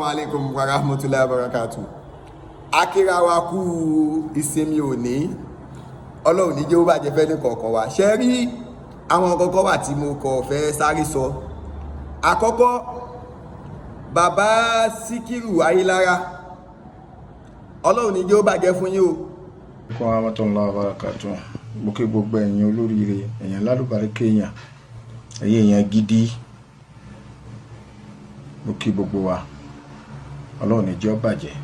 Alaikum wa rahmatulahi wa barakatu. Akíra wa kú ìsinmi òní. Ọlọ́run ní jẹ́ ó bàjẹ́ fẹ́ ní kọ̀ọ̀kan wa. Ṣe rí àwọn kọ̀ọ̀kan wà tí mo kọ̀ fẹ́ sáré sọ. Àkọ́kọ́, bàbá Síkírù Ayélára, Ọlọ́run ní jẹ́ ó bàjẹ́ fún yín o. Alaikum warahmatullahi wabarakatuh. Mo kí gbogbo ẹ̀yin olóríire, èèyàn lálùbáríkà, èèyàn, ẹ̀yin èèyàn gidi. Mo kí gbogbo wa. Ọlọ́run ní jẹ́ ó bàjẹ́.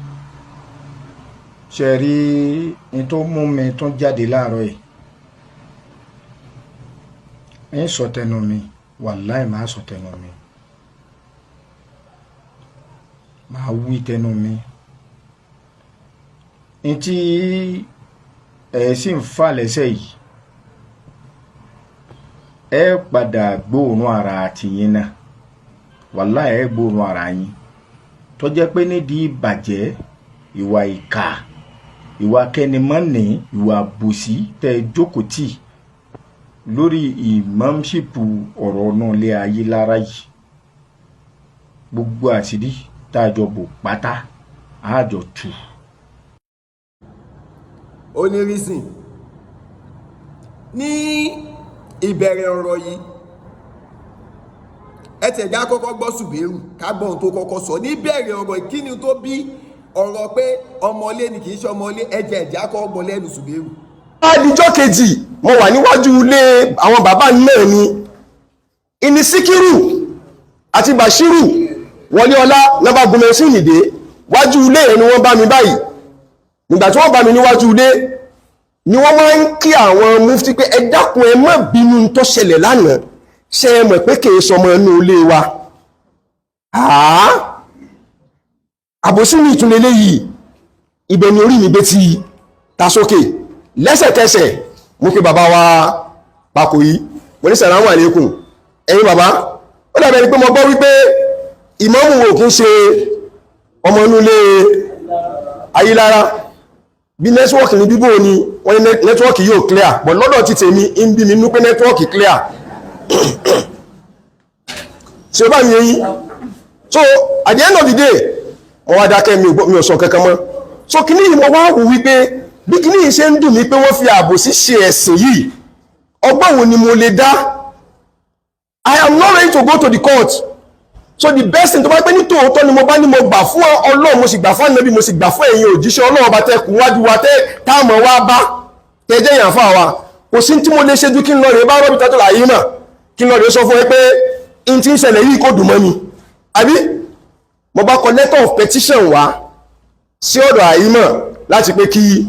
Ṣe rí ní tó mú mi tún jáde láàárọ̀ yìí, ń sọ tẹnu mi, wàláì, máa sọ tẹnu mi, máa wí tẹnu mi. Ní tí ẹ̀ sì ń fà lẹ́sẹ̀ yìí, ẹ padà gbóòórùn ara tìyín náà. Wàláì, ẹ gbóòórùn ara yín, tó jẹ́ pé nídìí ìbàjẹ́, ìwà ìkà, ìwà kẹnimọ́nì, ìwà àbòsí tẹ́ ẹ jókòó tì lórí ìmọ̀ọ́ṣìpù ọ̀rọ̀ náà lé ayé lára yìí, gbogbo àṣírí tá a jọ bò pátá, á jọ tú. Ó ní reason. Ní ìbẹ̀rẹ̀ ọ̀rọ̀ yìí, ẹ tẹ̀gá kọ́kọ́ gbọ́ Ṣùbẹ́rù, ká gbọ́ ohun tó kọ́kọ́ sọ níbẹ̀rẹ̀ ọ̀rọ̀. Kí ni tó bí ọ̀rọ̀ pé ọmọlé ni kì í ṣe ọmọlé? Ẹ̀jẹ̀ ẹ̀jẹ̀ akọ́ gbọ́ lẹ́nu Ṣùbẹ́rù. Adijọ́ kejì, mo wà níwájú ilé àwọn bàbá náà ni ìní Síkírù àti Bashiru wọlé ọlá náà bá gun mẹ́sìnì dé wájú ilé rẹ̀ ni wọ́n bá mi báyìí. Nígbà tí wọ́n bá mi níwájú ilé ni wọ́n máa ń kí àwọn mufti pé, "Ẹ dákun, ẹ má bínú tó ṣẹlẹ̀ lánàá. Ṣe é mọ̀ pé kìí sọmọ inú ilé wa?" Àá, àbòsí ní ìtúnlẹ̀ léyìí. Ibẹ̀ ni orí mi gbé ti ta sókè. Lẹ́sẹ̀kẹsẹ̀, mo pe bàbá wa Pàkó yìí. Mo ní, "Sàlámù àlékún, ẹ̀yin bàbá. Ó dàbẹ̀ ni pé mo gbọ́ wípé ìmáàmù wo kí ń ṣe ọmọ inú ilé Ayélára. Bí network ní bíbò ni wọ́n ní network yóò clear, but lọ́dọ̀ ti tèmi ń bí mi nú pé network clear." Ṣe bá mi yẹn? So at the end of the day, mo wá dákẹ́, mi ò sọ kankan mọ́. So kíní yìí, mo wá wù wípé bí kíní yìí ṣe ń dùn mí pé wọ́n fi ààbò sí ṣe ẹ̀sìn yìí, ọgbọ́n wo ni mo lè dá? I am not ready to go to the court. So the best thing, tó bá pẹ́ ní tòótọ́ ni mo bá ní mo gbà fún Ọlọ́run, mo sì gbà fún Ànábì, mo sì gbà fún ẹ̀yin òjíṣẹ́ Ọlọ́run ọba tẹ́kùn wájú wa tẹ́ táàmù wá bá tẹ́ jẹ́ èèyàn fún àwa, kò sí tí mo lè ṣe ju kí n lọ rèé bá rọ́bì tátó láyé náà, kí n lọ rèé sọ fún ẹ pé n tí ń ṣẹlẹ̀ yìí kò dùn mọ́ mi. Àbí mo bá kọ letter of petition wá sí ọ̀dọ̀ àyímọ̀ láti pé kí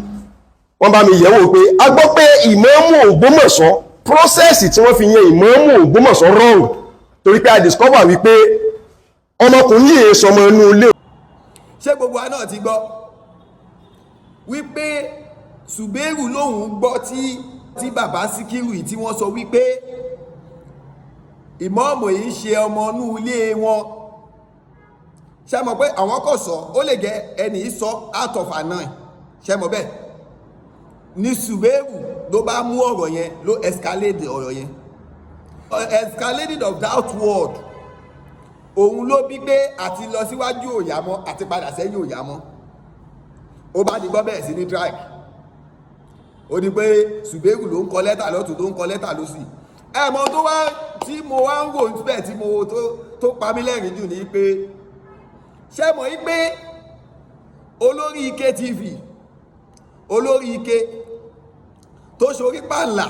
wọ́n bá mi yẹ̀wò pé a gbọ́ pé ìmáàmù Ògbómọ̀ṣọ́, process tí wọ́n fi yan ìmáàmù Ògbómọ̀ṣọ́ wrong, torí pé a discover wípé ọmọkùnrin yìí sọmọ inú ilé. Ṣé gbogbo wa náà ti gbọ́ wípé Ṣùbẹ́rù lòun gbọ́ tí bàbá Síkírù yìí tí wọ́n sọ wípé ìmọ̀ọ́mù yìí ń ṣe ọmọ inú ilé wọn? Ṣé mọ̀ pé àwọn kò sọ, ó lè jẹ́ ẹni yìí sọ out of annoy. Ṣé mọ̀ bẹ́ẹ̀ ní Ṣùbẹ́rù ló bá mú ọ̀rọ̀ yẹn, ló escalate ọ̀rọ̀ yẹn. Escalating of that word, òun ló bí pé àti lọ síwájú òyà mọ́, àti padà sẹ́yìn òyà mọ́. Ó bá di gbọ́ bẹ́ẹ̀ sí ní drag. Ó ní pé Ṣùbẹ́rù ló ń kọ lẹ́tà lọ́tún, tó ń kọ lẹ́tà lọ́sì. Ẹ mọ tó wá tí mo wá ń wò níbẹ̀ tí mo tó pa mí lẹ́rìn jù ní pé, ṣé mọ̀ yí pé olórí Ike TV, olórí Ike tó ṣorí pàǹlà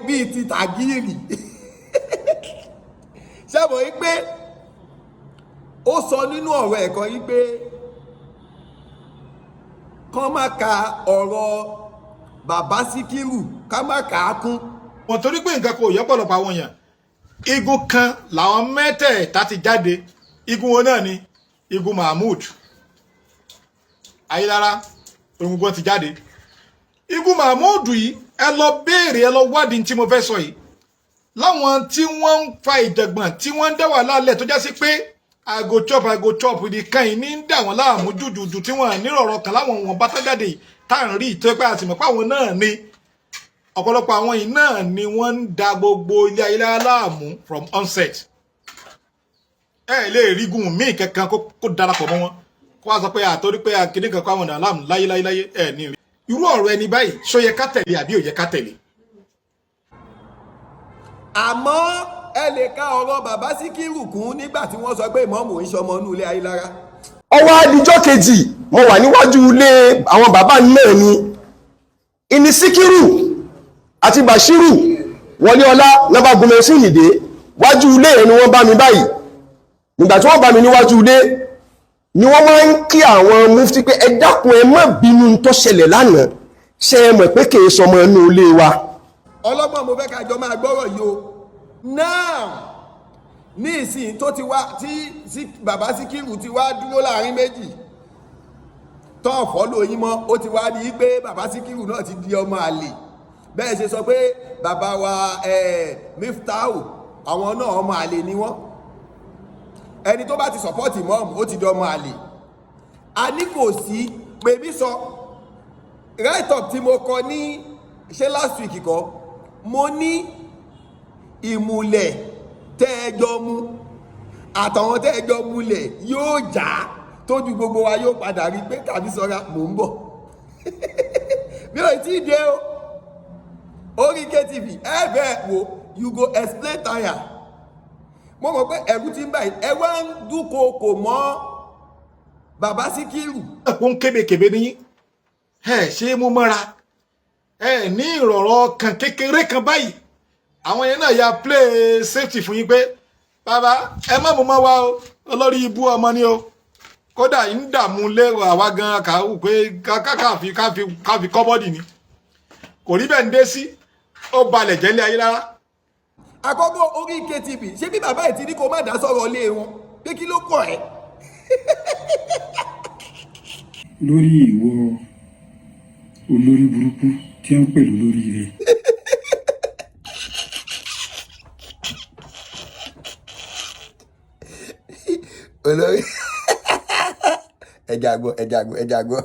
bíi ti tàgírì, ṣé mọ̀ yí pé ó sọ nínú ọ̀rọ̀ ẹ̀kọ́ yí pé kán má ka ọ̀rọ̀ bàbá Síkírù, ká má kà á kún? Wọn torí pé nǹkan kò yẹ pọ̀lọpọ̀ àwọn èèyàn. Igun kan làwọn mẹ́tẹ̀ẹ̀ta ti jáde. Igun wọn náà ni igun Mahmood Ayélára. Ogungun ti jáde. Igun Mahmood yìí, ẹ lọ béèrè, ẹ lọ wádìí tí mo fẹ́ sọ yìí. Láwọn tí wọ́n ń fa ìjàngbọ̀n, tí wọ́n ń dá wàhálà lẹ̀, tó já sí pé "I go chop, I go chop" nìkan yìí ní ń dà wọ́n láàmú jùjùjù, tí wọ́n nírọ̀rọ̀ kan láwọn wọn bá tájáde tá à ń rí ìtọ́ pé àtìmọ̀ pé àwọn náà ni, ọ̀pọ̀lọpọ̀ àwọn yìí náà ni wọ́n ń da gbogbo ilé ayé láàmú from onset. Ẹ lè rí igun míì kankan kó darapọ̀ mọ́ wọn, kó wá sọ pé àtọ́rí pé akéde kan kó àwọn ọ̀nà aláàmú láyé láyé láyé. Ẹ ní rí irú ọ̀rọ̀ ẹni báyìí, ṣó yẹ ká tẹ̀lé àbí ò yẹ ká tẹ̀lé? Àmọ́ ẹ lè ka ọ̀rọ̀ bàbá Síkírù kún nígbà tí wọ́n sọ pé ìmọ̀ọ́mù ń ṣọmọ inú ilé Ayílára. Ọwọ́ adijọ́ kejì, mo wà níwájú ilé àwọn bàbá náà ni ìní Síkírù àti Bashiru Wọlé Ọlá lọ́ba gun machine dé wájú ilé ni wọ́n bá mi báyìí. Nígbà tí wọ́n bá mi níwájú ilé ni wọ́n máa ń kí àwọn mufti pé ẹ dákun, ẹ má bínú tó ṣẹlẹ̀ lánàá, ṣe é mọ̀ pé kì í sọmọ inú ilé wa. Ọlọ́gbọ́n, mo fẹ́ ká jọ máa gbọ́rọ̀ yìí o. Now, ní ìsìn tó ti wá tí bàbá Síkírù ti wá dúró láàrin méjì tó ọ̀fọ́ lóyún mọ́, ó ti wá di pé bàbá Síkírù náà ti di ọmọ àlè. Bẹ́ẹ̀ ṣe sọ pé bàbá wa Miftau, àwọn náà ọmọ àlè ni wọ́n. Ẹni tó bá ti support mọ́ọ̀mù, ó ti di ọmọ àlè. A ní kò sí pèmí sọ write up tí mo kọ ní ṣé last week kọ́, mo ní ìmùlẹ̀ tẹ́ ẹ jọ mú àtàwọn tẹ́ ẹ jọ múlẹ̀ yóò já tójú gbogbo wa, yóò padà rí pé tàbí sọ́ra. Mò ń bọ̀, mi ò tí ì dé o. Orí KTV ẹ bẹ́ẹ̀ wo, you go explain tire. Mo mọ̀ pé ẹ̀rù ti ń báyìí, ẹ wá ń dúnkookò mọ́ bàbá Síkírù. Ẹ̀kún kébékébé ní ẹ ṣe é mú mọ́ra, ẹ ní ìrọ̀rọ̀ kan kékeré kan báyìí. Àwọn yẹn náà ya play safety fún yín pé bàbá, ẹ má mú mọ́ wa o, olórí ibú ọmọ ni o. Kódà ń dààmú lérò àwa gan kàwù pé káfi káfi káfi kọ́bọ́dì ni kò rí bẹ́ẹ̀ ń dé sí, ó balẹ̀ jẹ́lé ayé rárá. Àkọ́kọ́, orí KTV, ṣé bí bàbá ẹ̀ ti ní kó má dá sọ̀rọ̀ lé wọn, pé kí ló kọ̀ ẹ́? Lórí ìwọ olórí burúkú tí ń pèlú lórí rẹ. Olórí ẹja àgbọ̀, ẹja àgbọ̀, ẹja àgbọ̀.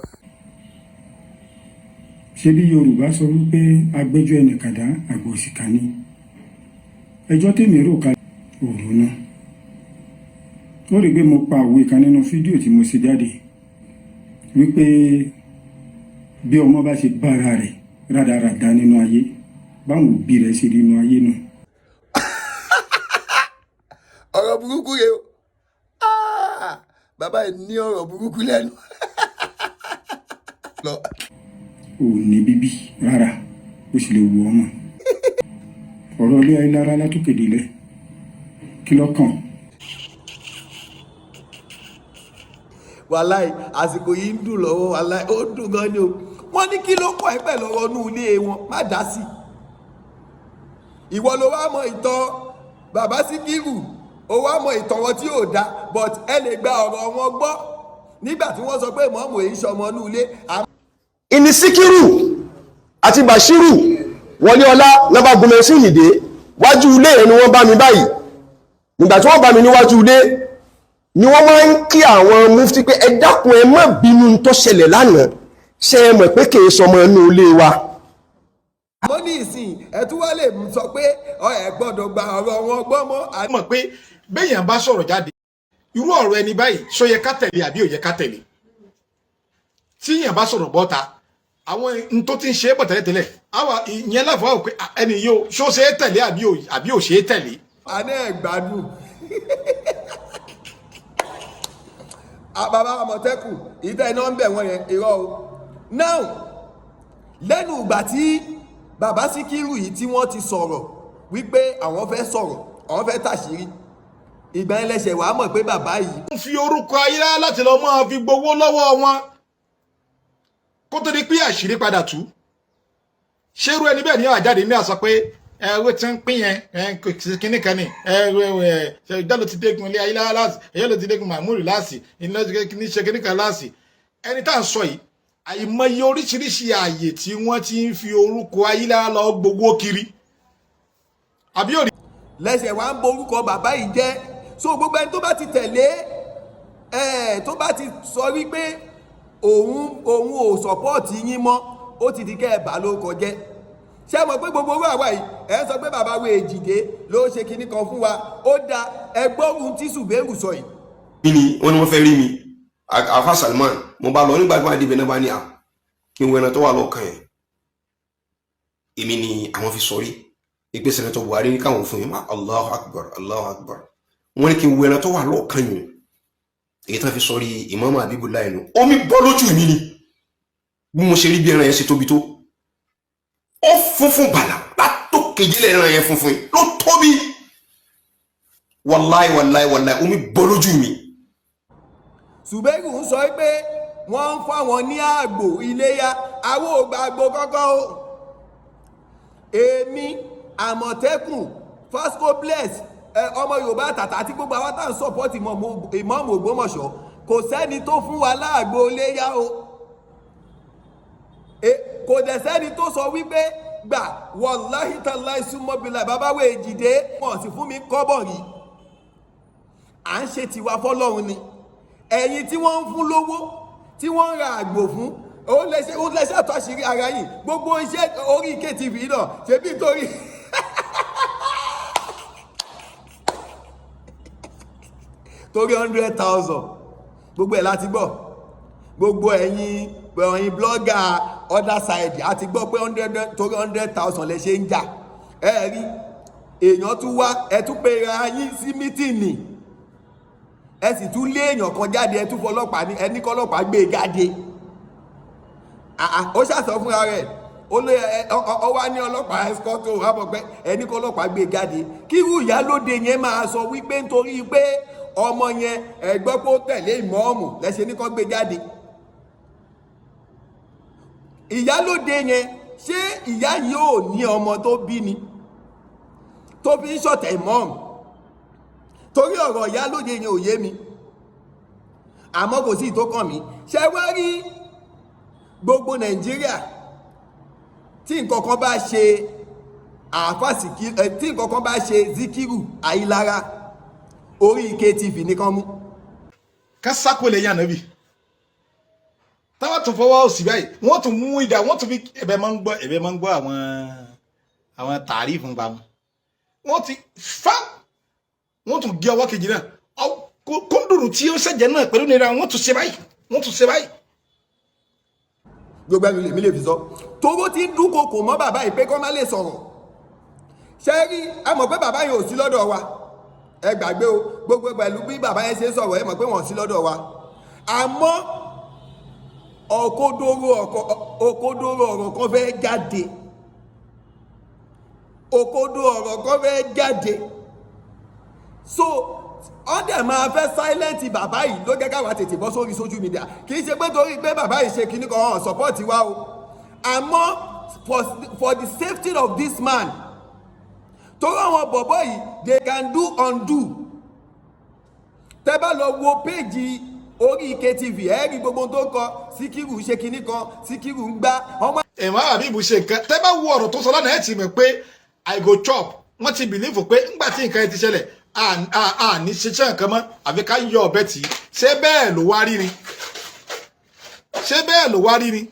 Ṣé bí Yorùbá sọ wípé agbẹjọ́ ẹnìkàdá àgbà òṣìkà ni? Ẹjọ́ tèmi rò ká òru náà, ó rí i pé mo pa òwe kan nínú fídíò tí mo ṣe jáde wípé bí ọmọ bá ṣe bára rẹ̀ rádaràda nínú ayé, báwọn òbí rẹ̀ ṣe rí nínú ayé nù. Ọ̀rọ̀ burúkú rẹ o. Ah! Bàbá yìí ní ọ̀rọ̀ burúkú lẹ́nu lọ. Ò ní bíbí rárá, ó sì lè wù ọmọ ọ̀rọ̀ ilé ayé lára látòkè délẹ̀, kí lọ́kàn? Wàláì, àsìkò yìí ń dùn lọ́wọ́. Wàláì, ó dùn gan ni o. Wọ́n ní kí ló kọ́ ẹ pẹ̀lú ọ̀rọ̀ inú ilé wọn? Má dá sí i. Ìwọ ló wá mọ ìtàn bàbá Síkírù, ó wá mọ ìtàn wọn tí ò dá, but ẹ lè gba ọ̀rọ̀ wọn gbọ́ nígbà tí wọ́n sọ pé mọ́mù èyí ṣọmọ inú ilé. Ìní Síkírù àti Bashiru Wọlé Ọlá lọ́ba gun machine dé wájú ilé ni wọ́n bá mi báyìí. Nígbà tí wọ́n bá mi níwájú ilé ni wọ́n máa ń kí àwọn mufti pé ẹ dákun, ẹ má bínú tó ṣẹlẹ̀ lánàá, ṣe é mọ̀ pé kì í sọmọ inú ilé wa. Àmọ́ ní ìsìn, ẹ tún wá lè sọ pé ẹ gbọ́dọ̀ gba ọ̀rọ̀ wọn gbọ́ mọ́. Mọ̀ pé béèyàn bá sọ̀rọ̀ jáde, irú ọ̀rọ̀ ẹni báyìí, ṣó yẹ ká tẹ̀lé àbí ò yẹ ká tẹ̀lé? Tí èèyàn bá sọ̀rọ̀ bọ́ta, àwọn n tó ti ń ṣe é bọ̀ tẹ́lẹ̀tẹ́lẹ̀, àwa ìyẹn láfọwọ́ àwọn pé ẹni yìí ó ṣó ṣe é tẹ̀lé àbí ò ṣe é tẹ̀lé. Àná ẹ̀ gbádùn. Bàbá Àmọ̀tẹ́kùn ìdá iná ń bẹ̀ wọ́n yẹn, irọ́ o. Now, lẹ́nu ìgbà tí bàbá Síkírù yìí tí wọ́n ti sọ̀rọ̀ wípé àwọn fẹ́ sọ̀rọ̀, àwọn fẹ́ tàṣírí, ìgbà yẹn lẹ́sẹ̀ wàá mọ̀ pé bàbá yìí ń fi orúkọ ayé láti lọ máa fi gbowó lọ́wọ́ wọn kó tó di pé àṣírí padà tú. Ṣérú ẹni bẹ́ẹ̀ ni àjáde ní àsọ pé ẹ owó tí ń pín yẹn, ẹ kò sí kinní kan ní ẹ ẹ ẹ ìjọ ló ti dégun ilé ayé láàsì, ẹyọ ló ti dégun mahmood láàsì, iná ní ṣe kinní kan láàsì. Ẹni tá à ń sọ yìí, àìmọye oríṣiríṣi ààyè tí wọ́n ti ń fi orúkọ ayé lọ gbowó kiri àbí òrí. Lẹ́sẹ̀ wàá ń borúkọ bàbá yìí jẹ́. So gbogbo ẹni tó bá ti tẹ̀lé ẹ̀, tó bá ti sọ wípé òun ò support yín mọ́, ó ti di kẹ́ ẹ̀ bá lórúkọ jẹ́. Ṣé ẹ mọ̀ pé gbogbo owó àwa yìí, ẹ̀ ń sọ pé bàbá wo Èjìdé ló ṣe kinní kan fún wa? Ó da ẹgbọ́rún tí Zubairu sọ yìí. Mi ni wọ́n ní wọ́n fẹ́ rí mi, Afa Salman. Mo bá lọ nígbà tí wọ́n á débẹ̀ náà, bá ní à kí n wo ẹran tó wà lọ́kàn yẹn. Èmi ni àwọn fi sọrí ìpè Senator Buhari ní káwọn fún yẹn. Allahu Akbar, Allahu Akbar. Wọ́n ní kí n wo ẹran tó wà lọ́kàn yẹn, èyí tán fi sọrí Imam Habibullah nù. Omi bọ́ lójú mi ni bí mo ṣe rí bí ẹran yẹn ṣe tóbi tó. Ó funfun bàlà látòkèjìlẹ̀, ẹran yẹn funfun ló tóbi. Wàláì, wàláì, wàláì, omi bọ́ lójú mi. Zubairu ń sọ pé wọ́n ń fáwọn ní àgbò iléyá. Àwọn ò gba àgbò kọ́kọ́ o. Èmi, Àmọ̀tẹ́kùn, Fasco Bless, ọmọ Yorùbá tàtà àti gbogbo àwọn tá à ń support ìmọ̀ọ́mù Ògbómọ̀ṣọ́, kò sẹ́ni tó fún wa láàgbò iléyá o. Kò dẹ̀ sẹ́ni tó sọ wípé gbà. Wàláhì tàláì súnmọ́bìlà bàbá wo èjìdé wọn sì fún mi kọ́bọ̀ rí. À ń ṣe tiwa fọlọ́run ni. Ẹ̀yin tí wọ́n ń fún lówó, tí wọ́n ń ra àgbò fún, ó lè ṣe àtúnṣe ara yìí. Gbogbo iṣẹ́ orí KTV náà ṣebí torí 100,000, gbogbo ẹ̀ láti gbọ́. Gbogbo ẹ̀yin blogger other side àti gbọ́ pé hundred torí 100,000 lẹ ṣe ń jà. Ẹ rí èèyàn tún wá, ẹ tún pe ra yín sí meeting, ẹ sì tún lé èèyàn kan jáde, ẹ tún fọlọ́pàá ní ẹní kọ́lọ́pàá gbé e jáde. Ó ṣàṣọ fúnra rẹ̀, ó lé ẹ ọ wá ní ọlọ́pàá escort ó wà bọ̀ pé ẹní kọ́lọ́pàá gbé e jáde. Kírú ìyálóde yẹn máa sọ wípé nítorí pé ọmọ yẹn, ẹ gbọ́ pé ó tẹ̀lé ìmọ̀ọ́mù lẹ́sẹ̀ ní kọ́ gbé jáde. Ìyálóde yẹn, ṣé ìyá yìí ò ní ọmọ tó bí ni tó fi ń ṣọ̀tẹ̀ ìmọ̀ọ́mù? Torí ọ̀rọ̀ ìyálóde yẹn ò yé mi, àmọ́ kò sí ìtó kàn mí. Ṣé wá rí gbogbo Nàìjíríà, tí nǹkan kan bá ṣe àfàsìkí ẹ, tí nǹkan kan bá ṣe Zikiru Ayilara, orí KTV nìkan mú. Ká sáko lè yàn nábì táwọn tún fọwọ́ òsì báyìí, wọ́n tún mú ìdá, wọ́n tún fi ẹ̀bẹ̀ máa ń gbọ́ àwọn tàrífù ń pa wọn. Wọ́n ti fá, wọ́n tún gé ọwọ́ kejì náà, kóńdùrú tí ó ṣẹ̀jẹ̀ náà pẹ̀lú nira, wọ́n tún ṣe báyìí, wọ́n tún ṣe báyìí. Gbogbo ẹnu lèmi lè fi sọ toró ti ń dúnkokò mọ́ bàbá yìí pé kọ́ má lè sọ̀rọ̀. Ṣé rí, ẹ mọ̀ pé bàbá yìí ò sí lọ́dọ̀ wa. Ẹ gbàgbé o. Gbogbo pẹ̀lú bí bàbá yẹn ṣe ń sọ̀rọ̀, ẹ mọ̀ pé wọ́n sí lọ́dọ̀ wa, àmọ́ òkodoro ọ̀rọ̀ kan fẹ́ jáde, òkodo ọ̀rọ̀ kan fẹ́ jáde. So wọ́n dẹ̀ máa fẹ́ silent bàbá yìí ló jẹ́ káwa tètè bọ́ sórí social media. Kì í ṣe pé torí pé bàbá yìí ṣe kinní kan hàn support wa o, àmọ́ for the safety of this man, torí àwọn bọ̀bọ̀ yìí, they can do undo. Tẹ́ bá lọ wo péjì orí KTV, ẹ rí gbogbo tó kọ. Síkírù ṣe kinní kan, Síkírù ń gbá ọmọ. Ẹ̀wọ̀n àbíbù ṣe nǹkan. Tẹ́ bá wo ọ̀rọ̀ tó sọ lánàá, ẹ̀ ti mọ̀ pé I go chop. Wọ́n ti believe pé ńgbà tí nǹkan yẹn ti ṣẹlẹ̀, à ní ṣiṣẹ́ nǹkan mọ́, àfi ká yọ ọ̀bẹ tì í. Ṣé bẹ́ẹ̀ ló wá rí ni? Ṣé bẹ́ẹ̀ ló wá rí ni?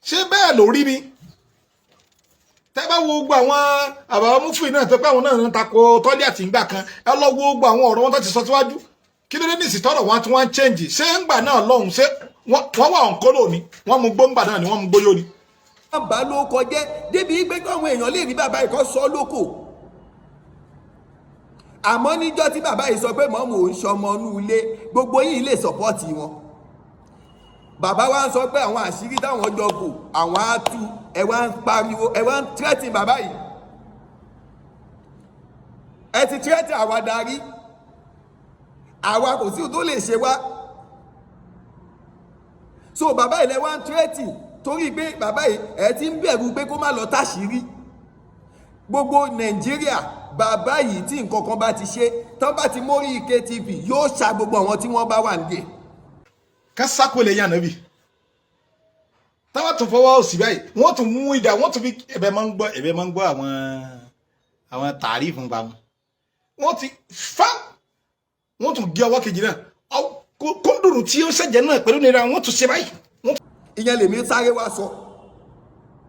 Ṣé bẹ́ẹ̀ ló rí ni? Tẹ́ bá wo gbogbo àwọn àbàbà mufin náà, tẹ́ pé àwọn náà ń takò tọ́lí àti ìgbà kan, ẹ lọ wo gbogbo àwọn ọ̀rọ̀ wọn tó ti sọ síwájú. Kí ló dé ní ìsìtọ́rọ̀ wọn tí wọ́n ń change? Ṣé ńgbà náà lọ́hùn, ṣé wọ́n wà òǹkólò ni? Wọ́n mú gbóngbà náà ni wọ́n mú gbóyó ni. Wọ́n bá ló kọjẹ́ débi pé káwọn èèyàn lè rí bàbá yìí kọ́ sọ lóko. Àmọ́ níjọ́ tí bàbá yìí sọ pé mọ́mù ò ń ṣọmọ inú ilé, gbogbo yìí lè support wọn. Bàbá wa ń sọ pé àwọn àṣírí táwọn jọ bò, àwọn á tú. Ẹ wá ń pariwo, ẹ wá ń threaten bàbá yìí. Ẹ ti threaten àwa darí àwa, kò sí ohun tó lè ṣe wá. So bàbá yìí lẹ wá ń threaten torí pé bàbá yìí, ẹ ti ń bẹ̀rù pé kó má lọ táṣìírí gbogbo Nàìjíríà. Bàbá yìí, tí nǹkan kan bá ti ṣe tán, bá ti mórí KTV, yóò ṣa gbogbo àwọn tí wọ́n bá wà nídìí. Ká sáko lè yàn nábì táwọn tún fọwọ́ òsì báyìí, wọ́n tún mú ìdá, wọ́n tún fi ẹ̀bẹ̀ máa ń gbọ́ àwọn tàrífù pa wọn. Wọ́n ti fá, wọ́n tún gé ọwọ́ kejì náà, kóńdùrú tí ó ṣẹ̀jẹ̀ náà pẹ̀lú nira, wọ́n tún ṣe báyìí. Ìyẹn lèmi sáré wá sọ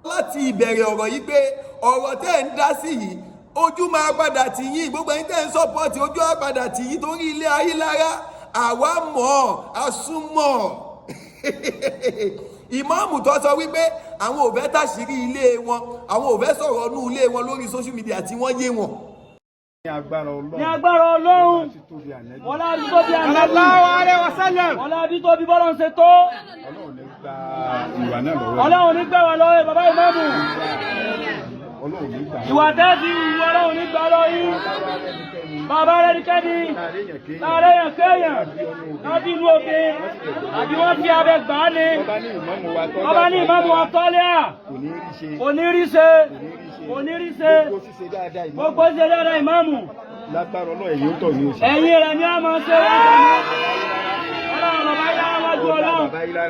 láti ìbẹ̀rẹ̀ ọ̀rọ̀ yìí pé ọ̀rọ̀ tẹ́ ẹ̀ ń dá sí yìí. Ojú máa padà tì yín. Gbogbo ẹ̀yin tẹ́ ń support, ojú á padà tì yín, torí ilé ayé lára àwa mọ̀ àsúnmọ̀. Ìmáàmù tó sọ wípé àwọn ò fẹ́ tàṣírí ilé wọn, àwọn ò fẹ́ sọ̀rọ̀ ọnú ilé wọn lórí social media tí wọ́n yé wọn. Ní agbára Ọlọ́run. Ní agbára Ọlọ́run. Títóbi Ànábì. Wọlá títóbi Ànábì. Sallallahu alaihi wasallam. Wọlá títóbi bọ́lọ̀ ń ṣe tó. Ọlọ́run ní gba ìwà náà lọ́wọ́. Ọlọ́run ní gbà wá lọ́wọ́ bàbá ìmáàmù. Ọlọ́run ní gbà. Ìwà tẹ́ẹ̀sì ìwọ, Ọlọ́run ní gbà lọ́wọ́ yín. Bàbá rẹ̀ ní kẹ́ni. Láàárẹ̀ yàn kéèyàn. Láti inú òkè. Àbí wọ́n fi abẹ gbà á ni. Ọba ní ìmáàmù wa tọ́lá. Ọba ní ìmáàmù wa tọ́lé à. Kò ní rí ṣe. Kò ní rí ṣe. Kò ní rí ṣe. Gbogbo ṣíṣe dáadáa ìmáàmù. Gbogbo ṣe dáadáa ìmáàmù. Lágbára Ọlọ́run, ẹ̀yìn ó tọ̀ ní oṣù. Ẹ̀yìn rẹ̀ ni a máa ṣe. Ọlọ́run bàbá yìí lára wájú Ọlọ́run.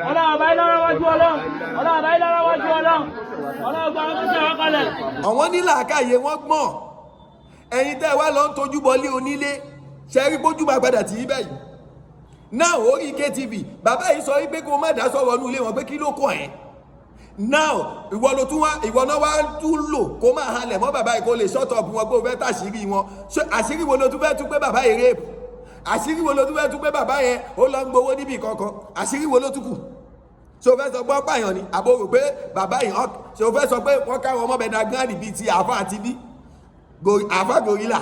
Ọlọ́run bàbá yìí lára wájú Ọlọ́run. Ọlọ́run bàbá yìí lára wájú Ọlọ́run. Ọlọ́run gba àwọn tó ṣe àwọn kalẹ̀. Àwọn ní làákàyè, wọn gbọ́n. Ẹ̀yin tẹ́ ẹ wá lọ ń tojú bọlé onílé, ṣe rí pójú máa padà tì í báyìí náà. Orí KTV, bàbá yìí sọ wípé kó o má dá sọ̀rọ̀ ọnú ilé wọn, pé kí ló kàn ẹ́ now? Ìwọ ló tún wá, ìwọ náà wá tún lò kó máa halẹ̀ mọ́ bàbá yìí, kó lè shut up wọn pé o fẹ́ tàṣírí wọn. Ṣé àṣírí wo ló tún fẹ́ tún pé bàbá yìí rape? Àṣírí wo ló tún fẹ́ tún pé bàbá yẹn ó lọ ń gbowó níbì kankan? Àṣírí wo ló tún kù? Ṣé o fẹ́ sọ pé ọ̀pààyàn ni àbò rò pé bàbá yìí, ṣé o fẹ́ sọ pé wọ́n káwọn ọmọ bẹ̀dà gíráàdì bíi ti àáfà àti bí àáfà gorilla?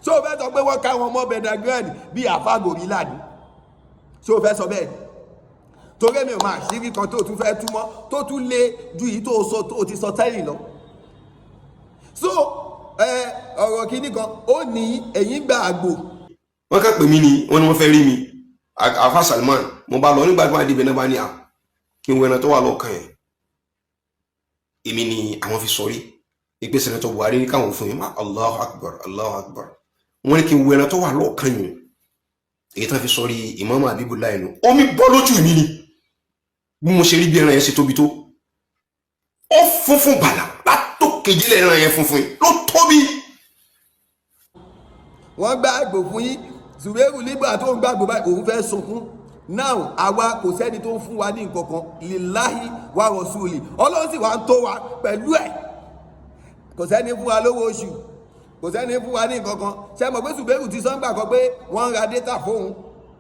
Ṣé o fẹ́ sọ pé wọ́n káwọn ọmọ bẹ̀dà gíráàdì bíi àáfà gorilla ni? Ṣé o fẹ́ sọ bẹ́ẹ̀? Torí mi ò máa àṣírí kan tó tún fẹ́ túmọ̀ tó tún lé ju èyí tó sọ, tó ti sọ tẹ́lẹ̀ lọ. So ọ̀rọ̀ kìíní kan ó ní ẹ̀yìn gba àgbò. Wọ́n kàn pè mí ni, wọ́n ní wọ́n fẹ́ rí mi, Àfa Salman. Mo bá lọ. Nígbà tí wọ́n á débẹ̀ náà, bá ní à kí n wo ẹran tó wà lọ́kàn yẹn. Èmi ni àwọn fi sọrí ìpè Senator Buhari ní káwọn fún yẹn. Allahu Akbar, Allahu Akbar. Wọ́n ní kí n wo ẹran tó wà lọ́kàn yẹn, èyí tán fi sọrí Imam Abibullah nù. Omi bọ́ lójú mi ni bí mo ṣe rí bí ẹran yẹn ṣe tóbi tó. Ó funfun bàlà látòkèjìlẹ̀, ẹran yẹn funfun ló tóbi. Wọ́n gbá àgbò fún yín. Zubairu, nígbà tó ń gbàgbó báyìí, òun fẹ́ sunkún. Now, àwa kò sẹ́ni tó ń fún wa ní nǹkan kan. Lillahi wa rasuli, Ọlọ́run sì wá ń tó wa pẹ̀lú ẹ̀. Kò sẹ́ni fún wa lówó oṣù, kò sẹ́ni fún wa ní nǹkan kan. Ṣé mọ̀ pé Zubairu ti sọ́ngbà kan pé wọ́n ń ra data fóun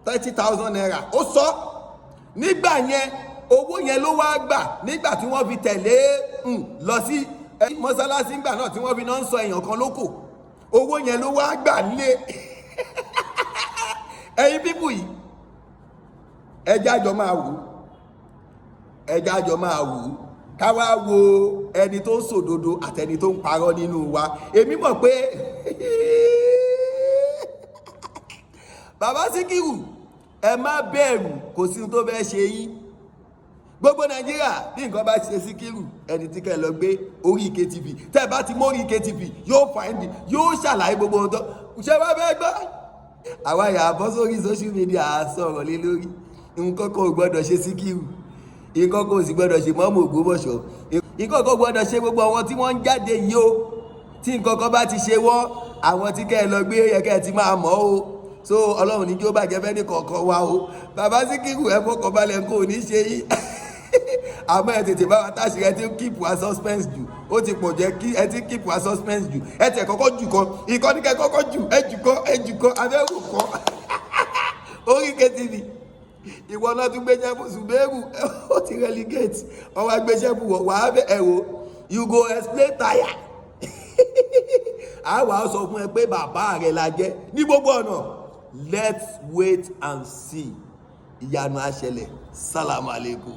₦30,000? Ó sọ nígbà yẹn. Owó yẹn ló wá gbà nígbà tí wọ́n fi tẹ̀lé lọ sí mọ́sálásí ńgbà náà, tí wọ́n fi náà ń sọ èèyàn kan lóko. Owó yẹn ló wá gbà nílé. Ẹ̀yin people yìí, ẹjẹ́ àjọ máa wù ú, ẹjẹ́ àjọ máa wù ú, ká wá wo ẹni tó ń sòdodo àtẹni tó ń parọ́ nínú wa. Èmi mọ̀ pé bàbá Síkírù, ẹ má bẹ̀rù, kò sí ohun tó fẹ́ ṣe yín. Gbogbo Nàìjíríà, bí nǹkan bá ṣe Síkírù, ẹni tí kẹ́ ẹ lọ gbé, orí KTV. Tẹ́ ẹ bá ti mórí KTV, yóò find, yóò ṣàlàyé gbogbo ohun tó ṣé wàá fẹ́ gbọ́. Àwa yà á bọ́ sórí social media, á sọ̀rọ̀ lé lórí. Nǹkan kan ò gbọ́dọ̀ ṣe Síkírù, nǹkan kan ò sì gbọ́dọ̀ ṣe mọ́mọ́ Ògbómọ̀ṣọ́, nǹkan kan ò gbọ́dọ̀ ṣe gbogbo àwọn tí wọ́n ń jáde yìí o. Tí nǹkan kan bá ti ṣe wọ́n, àwọn tí kẹ́ ẹ lọ gbé yẹ kẹ́ ẹ ti máa mọ̀ o. So Ọlọ́run ní kí ó bàjẹ́ fẹ́ ní kọ̀ọ̀kan wa o. Bàbá Síkírù, ẹ fọkàn balẹ̀, kó o ní ṣe yín. Àmọ́ ẹ tètè bá wa táṣì. Ẹ ti ń keep wa suspense jù, ó ti pọ̀ jẹ́ kí ẹ ti ń keep wa suspense jù. Ẹ tẹ̀ kọ́kọ́ jù kan ìkọ́ni, kẹ́ kọ́kọ́ jù, ẹ jù kan, ẹ jù kan, abẹ́wò kan orí KTV. Ìwọ náà tún gbéṣẹ́ fún Zubairu, ó ti relegate. Wọ́n wá gbéṣẹ́ fún wọ́n wàá bẹ̀ ẹ̀ wò. You go explain tire. A wàá sọ fún ẹ pé bàbá rẹ la jẹ́ ní gbogbo ọ̀nà. Let's wait and see. Ìyanu á ṣẹlẹ̀. Sálámù alaykum.